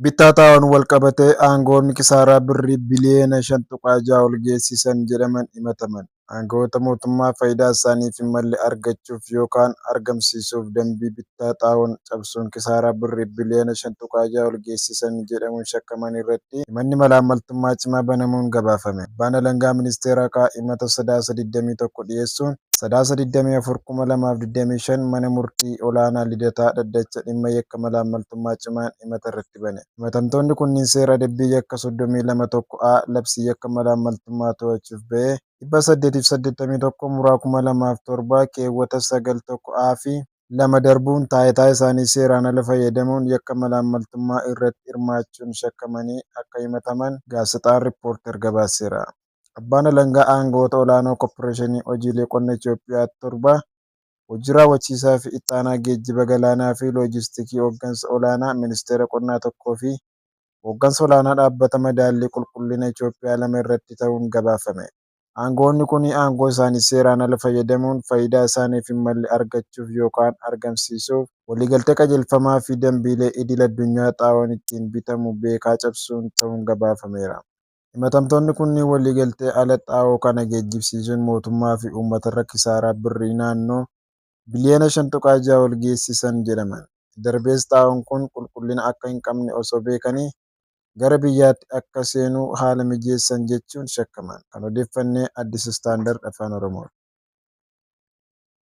Bittaa xaa'oon walqabatee aangawoonni kisaaraa birrii biliyoona 5.6 ol geessisan jedhaman himataman. Aangawoota mootummaa faayidaa isaaniif hin malle argachuuf yookaan argamsiisuuf dambii bittaa xaa'oo cabsuun kisaaraa birrii biliyoona 5.6 ol geessisan jedhamuun shakkaman irratti himanni malaammaltummaa cimaa banamuun gabaafame. Abbaan Alangaa Ministeera Haqaa himata Sadaasa 21 dhiyeessuun Sadaasa 24, 2025 Mana Murtii Olaanaa Lidataa Dhaddacha Dhimma Yakka Malaammaltummaa Cimaan himata irratti bane. Himatamtoonni kunniin seera adabbii yakka 32 1 A Labsii Yakka Malaammaltummaa To'achuuf bahe 881 muraa 2007 keewwata 9 1 A fi 2 darbuun taayitaa isaanii seeraan ala fayyadamuun yakka malaammaltummaa irratti hirmaachuun shakkamanii akka himataman Gaazexaan Rippoorter gabaaseera. Abbaan Alangaa aangawoota olaanoo Korporeeshinii Hojiilee Qonna Itoophiyaa 7, Hojii Raawwachiisaa fi Ittaanaa Geejjiba Galaanaa fi Loojistikii Hooggansa Olaanaa Ministeera Qonnaa 1 fi Hooggansa Olaanaa Dhaabbata Madaallii Qulqullina Itoophiyaa 2 irratti ta'uun gabaafame. Aangawoonni kun aangoo isaanii seeraan ala fayyadamuun faayidaa isaaniif hin malle argachuuf yookaan argamsiisuuf waliigaltee qajeelfamaa fi dambiilee idil addunyaa xaa'oon ittiin bitamu beekaa cabsuun ta'uun gabaafameera. Himatamtoonni kunniin waliigaltee ala xaa'oo kana geejjibsiisuun mootummaa fi uummatarra kisaaraa birrii naannoo biliyoona 5.6 ol geessisan jedhaman. Darbees xaa'oon kun qulqullina akka hin qabne osoo beekanii gara biyyaatti akka seenu haala mijeessan jechuun shakkaman. Kan odeeffanne Addis Standard Afaan Oromooti.